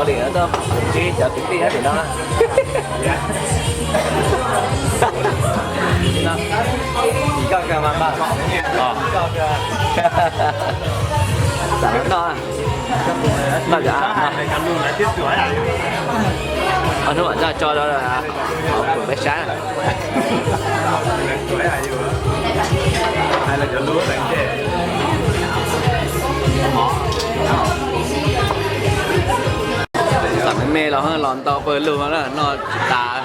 Li tuaj ntsib cov kwv tij nyob tim no. Tam no noj, noj cov, ob hnub mam coj tso rau pem peb sab. Tam me me los los ntau pawg lug na, noj tsis tas.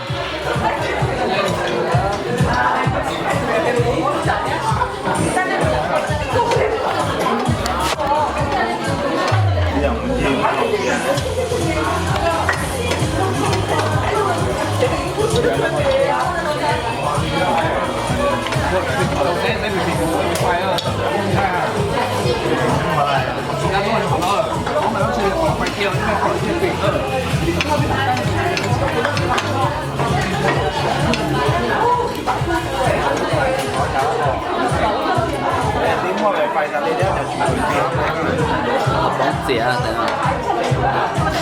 Poob txias,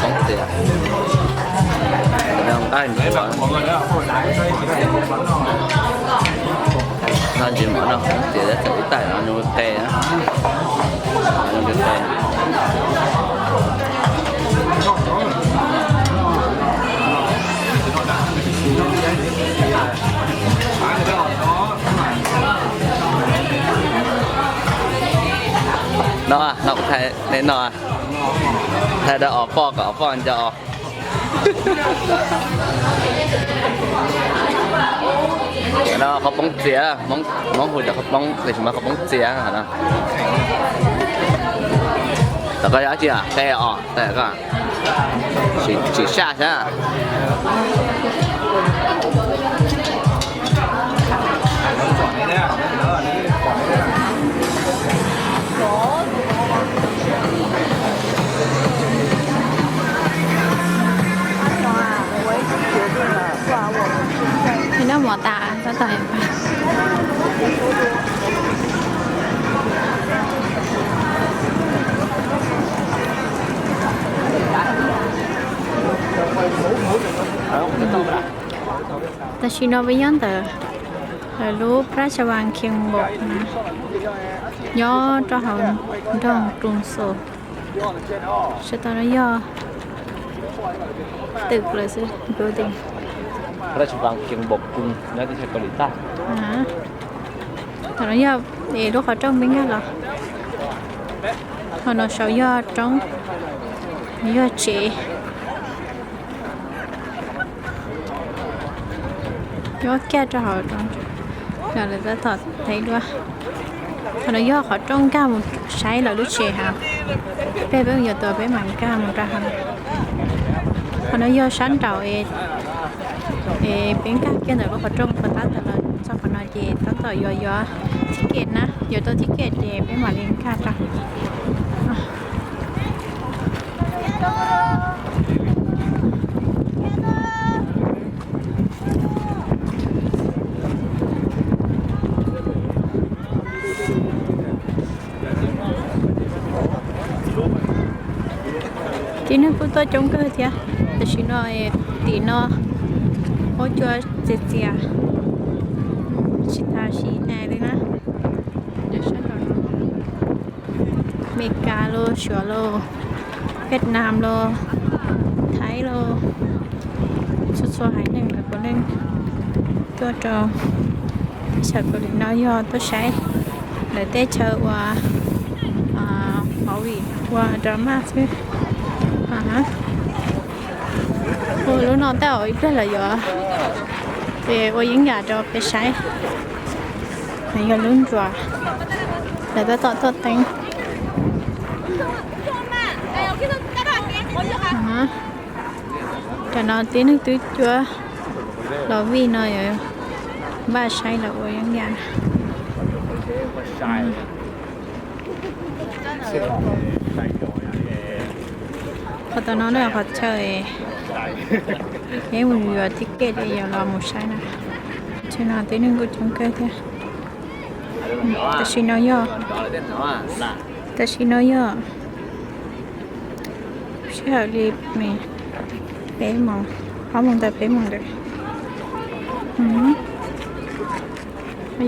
poob txias. No ntsis mov no poob txias, txawm ib tais no nws qe, nws qe. No, no kuv thaij no, thaij rau ob poj kom ob poj nco. No qhov poob txias, Hmoob hu cov qhov poob, tiam sis mas qhov poob txias no. Tom koj yog dab tsi, qe os, tsis saj sab. Noj mov tas tab tom Tam sim no peb nyob ntawm lawv lub Praj Xas Vas Khias Npaum na, nyob rau hauv nroog Kruv Xos. Sab tom no yog twm lawm xwb, building. Praj Xas Vas Khias Npaum Kruv nyob teb chaws Kaus Lim tag. Thaum no yog es lub qhov rooj peb nkag los, qhov no saum yog roob, yog tsev. Nyob kiag rau hauv no, lawv tab tom teb dua. Qhov no yog qhov rooj nkag mus saib lawv lub tsev hauv. Peb, peb mus yuav tuaj peb mam nkag mus rau hauv. Qhov no yog sab nraud es peb nkag kiag ntawm lub qhov rooj puas tab tom los txog qhov no ces tab tom yuav yuav ticket na, yuav tau ticket ces peb mam li nkag rau. Tib neeg kuj tuaj coob kawg thiab. Tam sim no tim no huab cua txias txias, tsis tas siv hais li na. Sab nraud no, Amelikas los, Suav los, Vietnam los, Thaib los, txhua txhua haiv neeg lawv puav leej tuaj rau teb chaws Kaus Lim no yog tuaj saib lawv tej chaw ua movie, ua drama xwb. Ua lub no tej zaum ib pliag lawv yuav ua yeeb yam rau peb saib. Yog lub nruas, lawv tab tom tuaj teeb. Tam no tib neeg twb cuab los vij no yuav npaj saib lawv ua yeeb yam. Qhov tom no yog qhov chaw es mus yuav ticket es yuav los mus saib na. Chaw no tib neeg kuj coob kawg thiab. Tam sim no yog, tam sim no yog Sij hawm li peb moos, ob moos ntawm peb moos ntawd.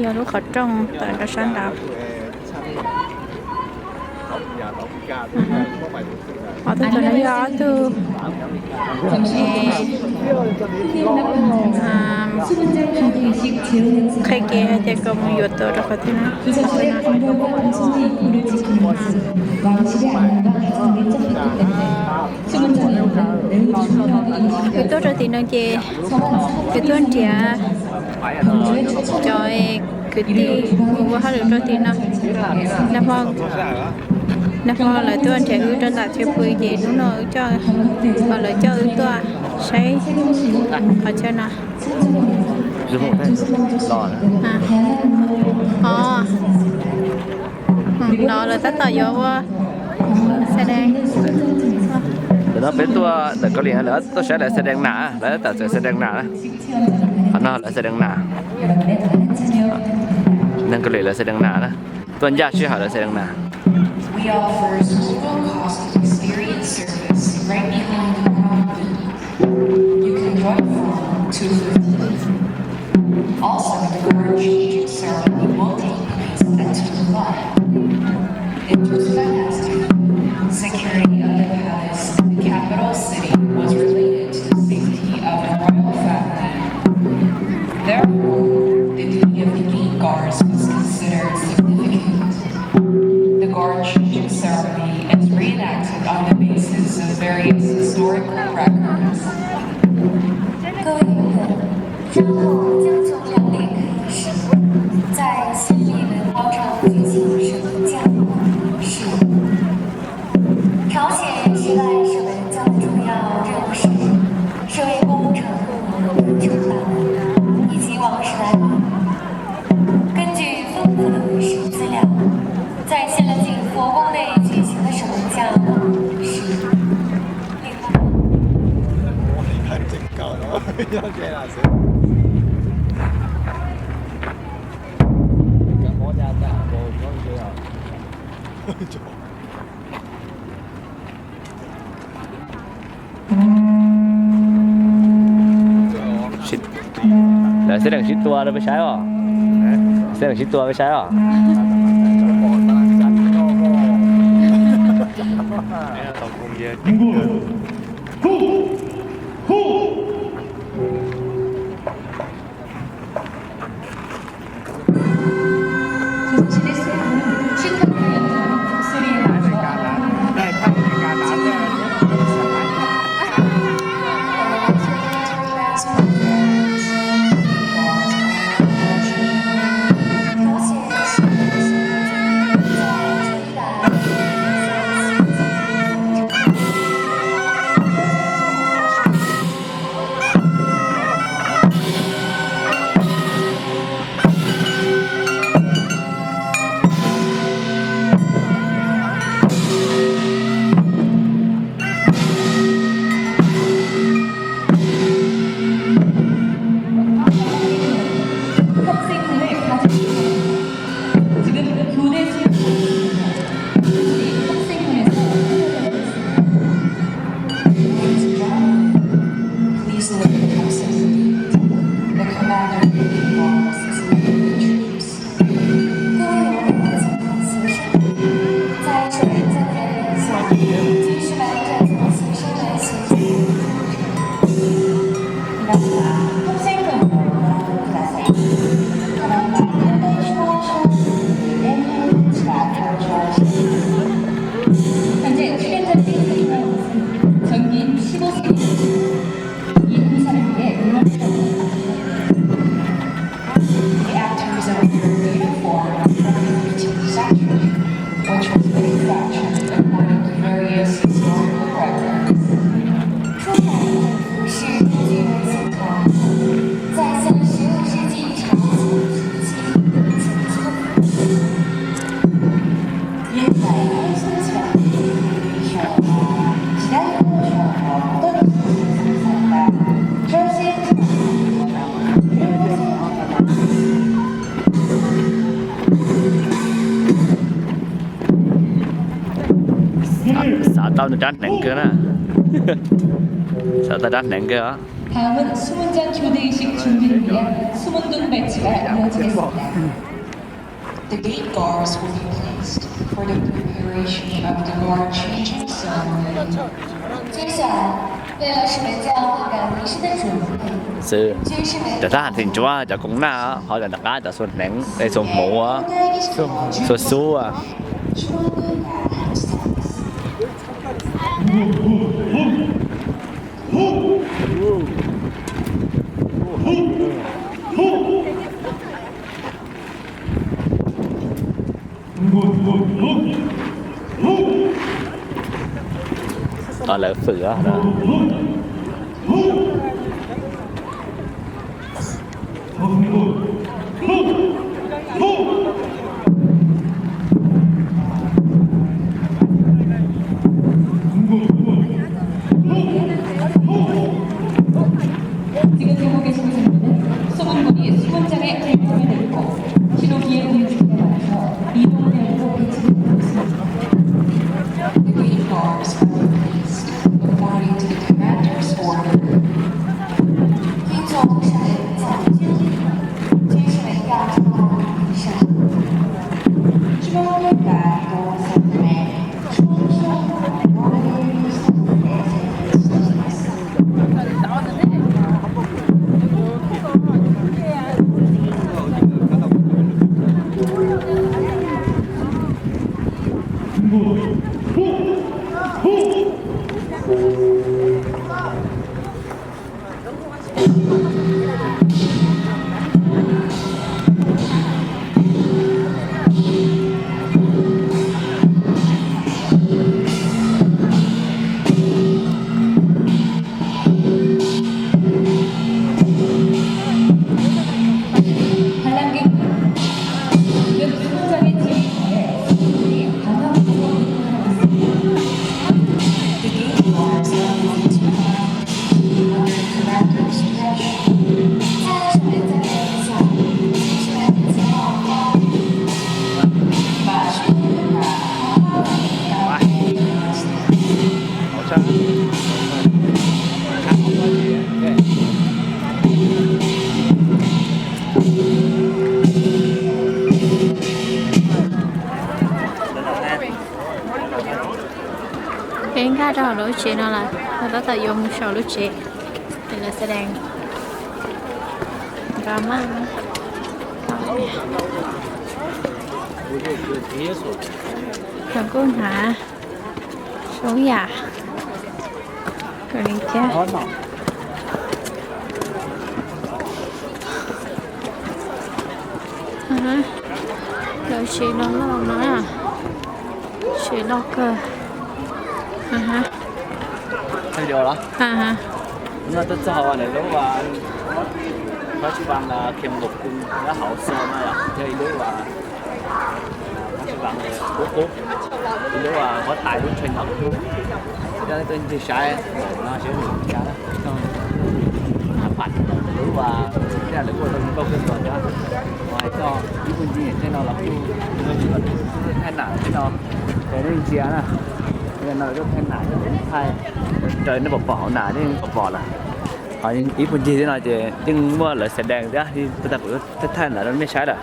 Yog lub qhov rooj tawm rau sab nraud. Ob tug no yog ob tug qhia kev hais tias kom mus yuav tuaj rau qhov twg no. Wb tuaj rau tim no ces wb tuaj nrhiav cov kwv tij mus ua hauj lwm rau tim no. Nag hmo lawv tuaj nrhiav wb rau nram Thiab Pw ces hnub no wb coj, lawv coj wb tuaj saib qhov chaw no. Os, no lawv tab tom yuav ua xa dees. Tam no peb tuaj ntawm Kaus Lim, lawv tuaj saib lawv xa dees nas, lawv tab tom txawm xa dees nas na. Qhov no lawv xa dees nas. Neeg Kaus Lim lawv xa dees nas na. Tuaj ncaj sij hawm lawv xa dees nas. We offer school cost experience service right behind the R R B. You can join from two fifteen. Also, the guard changing ceremony will take place at two o'clock. It was fantastic. Security of the palace and the capital city was related to the safety of the royal family. Therefore, the duty of the gate guards was considered significant. The guard changing ceremony is reenacted on the basis of various historical records. 各位游客，稍后将从两点开始，在新礼门广场举行神教仪式。朝鲜时代神教的重要任务是 是为公城护国、城大门，以及王室安宁。根据丰富的文史资料，在仙人井佛宫内举行的守灵教仪式，令 Lawv xeb dees sib tua rau peb saib os. Xeb dees sib tua peb saib os. Ladies and gentlemen, please look closely. The commander of the Mars is leading the troops. 各位游客请看此时，在守灵教的带领下，军士们正从此时来行进。 현재 출연자 댄서는 전기인 십오 세 이 행사를 위해 응원을 하고 있습니다. The actors are wearing uniforms from the fifteenth century, which was manufactured according to various historical records. 出场的是第一位现场，在向十五世纪长崎时期曾经 現在、現存地は時代工場のことに生産された朝鮮人の十五世紀の Xav tau nws rab hneev kawg na. Sawv tau rab hneev kiag. 다음은 수문장 교대이식 준비를 위한 수문금 발치가 이어지겠습니다. The gate guards will be placed for the preparation of the guard changing ceremony. 接下来，为了使门将更加为时的准备， Xwb, cov thab ham thim ntsuab, cov koom naj, ho cov nram qab cov xuas hneev, xuas hmuv, xuas xub. Lawv fwm os. 지금 들고 계신 분들은 수문고리 수문장에 결정이 됐고, 신호기의 움직임에 맞춰 이동되고 배치되고 있습니다. The gate guards are replaced according to the commander's order. 听从指令，请遵行。接下来要通报一下。 Peb nkag rau hauv lub tsev no lawm, tab tom yuav mus saum lub tsev, ces lawv xav dees nqa maj. Lawv kuj hnav zoo yam li thiab. Lawv tsev no loj no, tsev loj kawg. Tuaj txog lub, Phab Tswv Vaas Khiam Nkaus Kws nyob hauv xo no yom, thiab ib lub Phab Tswv Vaas Kub Kub, ib lub huab tais lub tsheb nyom, tuaj ncig saib no seb nws cas. Lub, lawv kuj ua zoo nkauj kawg nkaus thiab. Hais txog ib puag ncig tej no los kuj thaij nam tej no, ces nej ntsia na, no lawv tuaj thaij nam, thaij raws nej pom pom hauv nas nej pom pom lawm. Ho ib puag ncig tej no ces yeej muaj lawv xav dees thiab, tab sis kuv thaij nam rau nej saib lawm.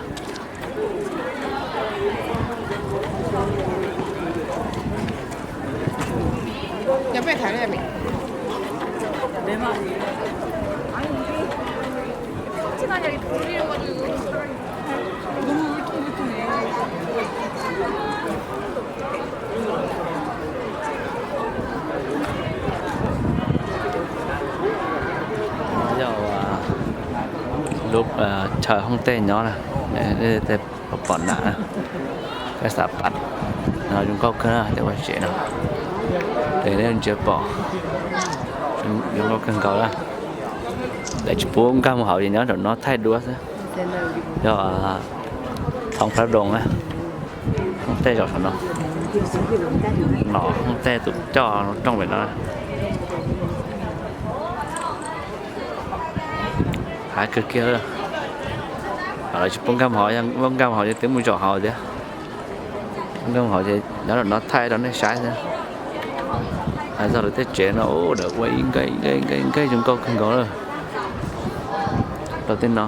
Yog lub chaw hoob teb nyob na, pom nam, kab xav pab, zoo nkauj kawg na, tej ua tsev no, ces nej ntsia pom, zoo nkauj kawg nkaus na. Lawv tsis pub nkag mus hauv, ces nyob nraum no thaij duab xwb. Yog thoob Phab Doo na, hoob teb zaum saum no, no hoob teb tus coj rooj pem no. Haib kawg kiag, lawv tsis pub nkag mus hauv, nkag mus hauv ces twb mus zaum hauv thiab. Nkag mus hauv ces nyob nraum no thaij rau nej saib xwb. Hais txog lawv tej tsev no, ub, lawv ua ib nkawm ib nkawm ib nkawm zoo nkauj kawg nkaus lawm. Rau tej no,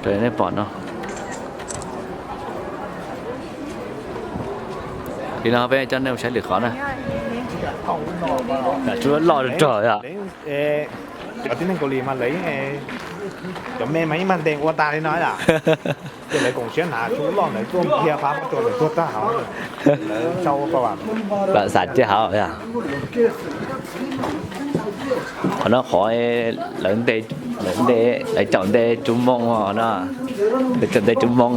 raws li nej pom no. Li no peb coj nej mus saib lwm qhov na. Tsub loj rog yom. Cov tib neeg Kaus Lim mas lawv, cov me mas yeej mag ntes ua tas li no yom. Ces lawv koom siab hnav tsub loj ntawd tuaj dhia phab pob tsuas ntawd tuag tag hauv, lawv sau ua pam. Pam xav cia hauv yom. Qhov no qhov lawv nte, lawv nte, lawv caum nte tsub moo no, lawv caum nte tsub moo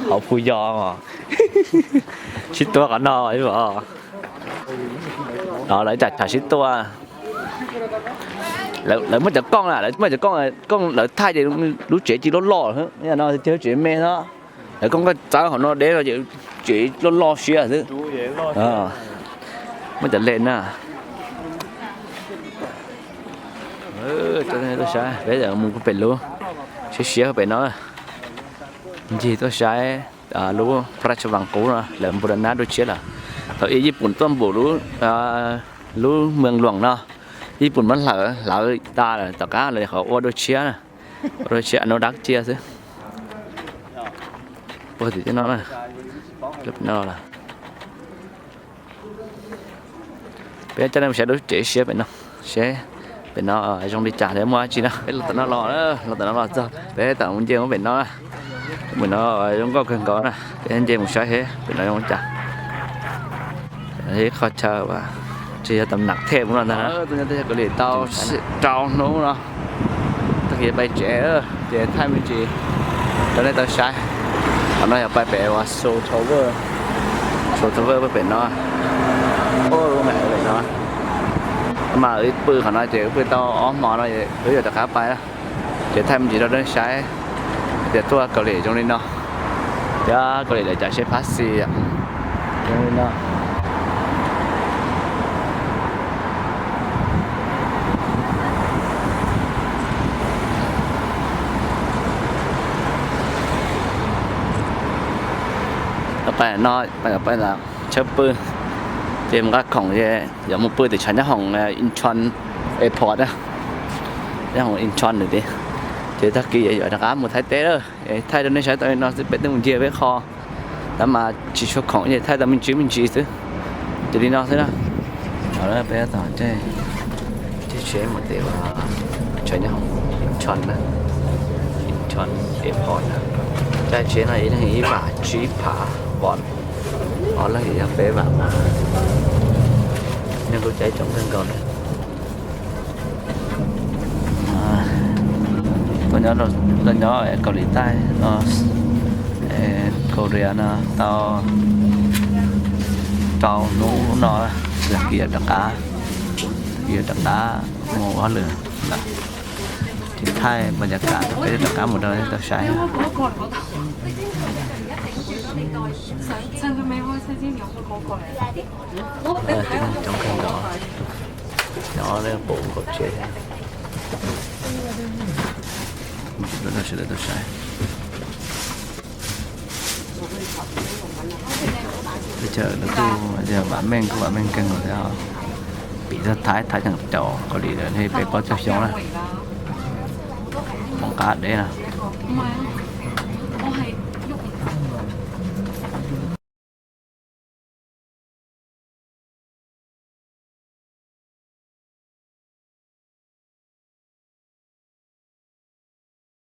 hauv phu yos os. Sib tua qhov no os. Lawv cam tsam sib tua. Lawv muaj cov kooj na, lawv muaj cov kooj, kooj lawv thaij ces lub tsev ci loj loj no ces lub tsev me no. Lawv kooj koj txawb hauv no deb no ces tsev loj loj siab xwb. Muaj cov leg na. Tuaj saib, peb mus pem lub, siab siab pem no. Ncig tuaj saib lub Praj Tsha Vaas qub no, lawv npu rau nab dua tshiab lawm. Thaum ub Yij Pum tuaj npum lub, lub Mees Luam no, Yij Pum muab hlawv, hlawv tas lawm, tom qab lawv qhov ua dua tshiab, ua dua tshiab no dab cia xwb. Puag tim no, no lawm. Peb coj nej mus saib lub tsev siab pem no, seb pem no zoo li cas, muaj dab tsi na. Peb los tom no los, los tom no los txog peb tawm mus nce mus pem no. Pem no zoo nkauj kawg nkaus na, peb nce mus saib seb pem no zoo li cas. Ib qho chaw tsis yog tam nam thej mus no ntag na. Tuaj nyob teb chaws Kaus Lim tau rau hnub no, tag kis pais tsev ces thaij me ntsis rau nej tau saib. Qhov no yog pais pem uas Seoul Tower, Seoul Tower pem no. Pem no mas wb pw qhov no ces wb pw tau ob hmo no, wb yuav rov qab pais na. Ces thaij me ntsis rau nej saib tias tuaj Kaus Lim zoo li no, thiab Kaus Lim lawv cov seb phab xis zoo li no. Pais no, pais ntawm tshawb pw, ces mus nqa khoom ces yuav mus pw tim tshav nyob hoom Incheon Airport, nyob hoom Incheon lawm tiag. Ces tag kis yuav rov qab mus Thaib teb lawm. Thaij rau nej saib tau li no xwb, peb twb mus ncig peb qho tab mas tsis tshua khoom, thaij tau me ntsis me ntsis xwb. Ces li no xwb na. Peb tab tom caij tsheb mus tim tshav nyob hoom Incheon na, Incheon Airport na. Caij tsheb no ib leeg ib vam tsib phav voos, ob leeg yog peb vam. Neeg lub caij coob kawg nkaus na. Tuaj nyob Kaus Lim Taij no, Korea no tau rau hnub no, tag kis yuav rov qab, tag kis yuav rov qab mus ua hauj lwm lawm. Ces thaij npa nyas kas peb rov qab mus rau nej tau saib. Tib neeg coob kawg nkaus, nyob pem nkaum tsev. Sawv daws tau saib. Teb chaws lawv kuj vam meej, kuj vam meej kawg nkaus thiab. Piv txog Thaib, Thaib tseem caum Kaus Lim lawm li peb plaub caug xyoo na. Hmoov qab deb na.